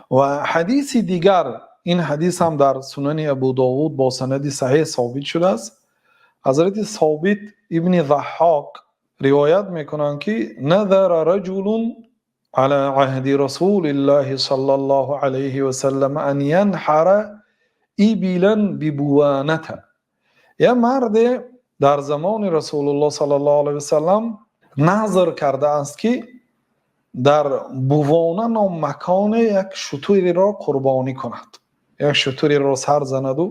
Ва ҳадиси дигар, ин ҳадис ҳам дар Сунани Абудовуд бо санади саҳеҳ собит шудааст. Ҳазрати Собит ибни Заҳҳок ривоят мекунанд, ки نذر رجل على عهد رسول الله صلى الله عليه وسلم أن ينحر إبلا ببوانة. Як марде дар замони Расулуллоҳ саллаллоҳу алайҳи васаллам назр кардааст, ки дар Бувона ном маконе як шутуреро қурбонӣ кунад, як шутуреро сар занаду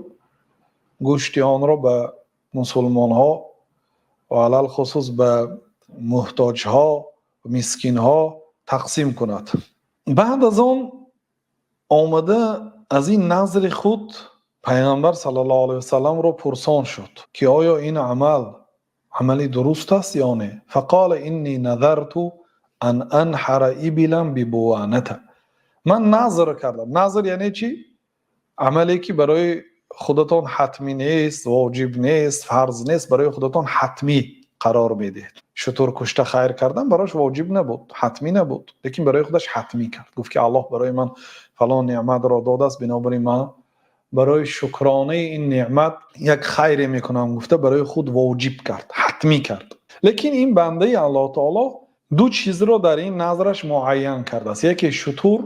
гӯшти онро ба мусулмонҳо ва алалхусус ба муҳтоҷҳо, мискинҳо тақсим кунад. Баъд аз он омада, аз ин назри худ Пайғамбар саллаллоҳу алайҳи васалламро пурсон шуд, ки оё ин амал амали дуруст аст ё не. فقال إني نذرت أن أنحر إبلا ببوانة. Ман назр кардам. Назр яъне чӣ? Амале ки барои худатон ҳатмӣ нест, воҷиб нест, фарз нест, барои худатон ҳатмӣ қарор медиҳед. Шутур кушта хайр кардан барош воҷиб набуд, ҳатмӣ набуд, лекин барои худаш ҳатмӣ кард. Гуфт, ки Аллоҳ барои ман фалон неъматро додааст, бинобар ин ман барои шукронаи ин неъмат як хайре мекунам, гуфта, барои худ воҷиб кард, ҳатмӣ кард. Лекин ин бандаи Аллоҳ таоло ду чизро дар ин назраш муайян кардааст: яке шутур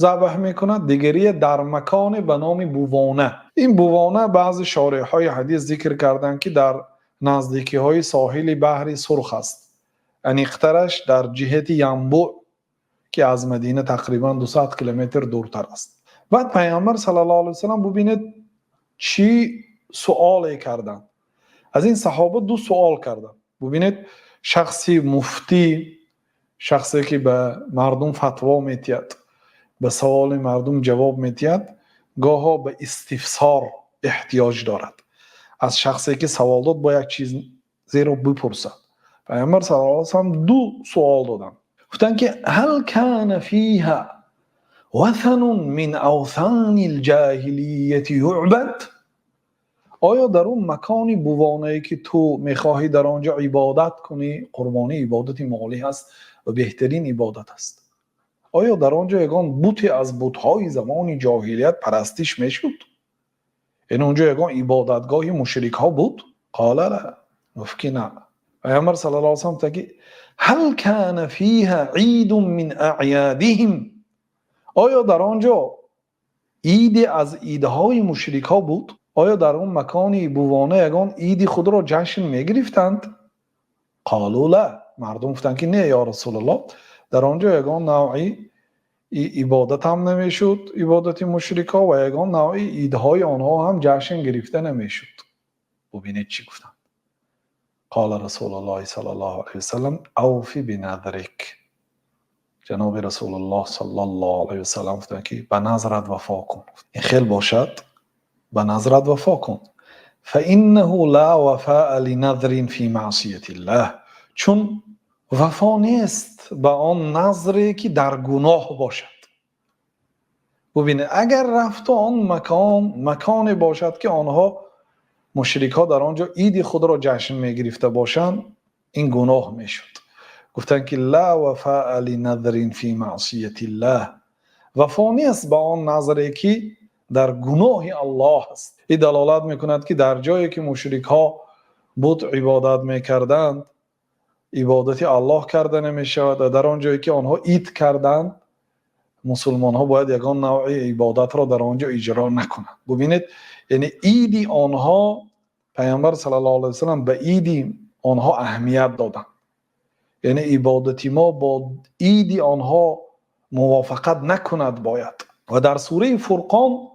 забҳ мекунад, дигарие дар маконе ба номи Бувона. Ин Бувона, баъзе шореҳҳои ҳадис зикр карданд, ки дар наздикиҳои соҳили Баҳри Сурх аст, аниқтараш дар ҷиҳати Янбӯъ, ки аз Мадина тақрибан 200 километр дуртар аст. Баъд Пайғамбар саллаллоҳу алайҳи васаллам, бубинед, чӣ суоле карданд. Аз ин саҳоба ду суол карданд. Бубинед, шахси муфтӣ, шахсе ки ба мардум фатво метиҳад, ба саволи мардум ҷавоб медиҳад, гоҳо ба истифсор эҳтиёҷ дорад. Аз шахсе ки савол дод, бо як чизеро бипурсад. Пайғамбар саллаллоҳу алайҳи васаллам ду суол доданд. Гуфтанд, ки هل كان فيها وثن من أوثان الجاهلية يعبد? Оё дар он макони Бувонае, ки ту мехоҳӣ дар он ҷо ибодат кунӣ, қурбонӣ ибодати молӣ ҳаст ва беҳтарин ибодат аст, оё дар он ҷо ягон буте аз бутҳои замони ҷоҳилият парастиш мешуд? Яъне он ҷо ягон ибодатгоҳи мушрикҳо буд? قال لا. Гуфт, ки на. Пайғамбар саллаллоҳу алайҳи васаллам гуфтанд, ки هل كان فيها عيد من أعيادهم? Оё дар он ҷо иде аз идҳои мушрикҳо буд? Оё дар он макони Бувона ягон иди худро ҷашн мегирифтанд? قالوا لا. Мардум гуфтанд, ки не, ё Расулуллоҳ, дар он ҷо ягон навъи ибодат ҳам намешуд, ибодати мушрикҳо, ва ягон навъи идҳои онҳо ҳам ҷашн гирифта намешуд. Бубинед, чӣ гуфтанд. قال رسول الله صلى الله عليه وسلم أوف بنذرك. Ҷаноби Расулуллоҳ саллаллоҳу алайҳи васаллам гуфтанд, ки ба назрат вафо кун. Ин хел бошад, ба назрат вафо кун. فإنه لا وفاء لنذر في معصية الله. Чун вафо нест ба он назре, ки дар гуноҳ бошад. Бубинед, агар рафту он макон маконе бошад, ки онҳо, мушрикҳо, дар он ҷо иди худро ҷашн мегирифта бошанд, ин гуноҳ мешуд. Гуфтанд, ки لا وفاء لنذر في معصية الله. Вафо нест ба он назре, ки дар гуноҳи Аллоҳ аст. Ин далолат мекунад, ки дар ҷое ки мушрикҳо бут ибодат мекарданд, ибодати Аллоҳ карда намешавад ва дар он ҷое ки онҳо ид карданд, мусулмонҳо бояд ягон навъи ибодатро дар он ҷо иҷро накунанд. Бубинед, яъне иди онҳо, Пайғамбар саллаллоҳу алайҳи васаллам ба иди онҳо аҳамият доданд, яъне ибодати мо бо иди онҳо мувофиқат накунад бояд. Ва дар сураи Фурқон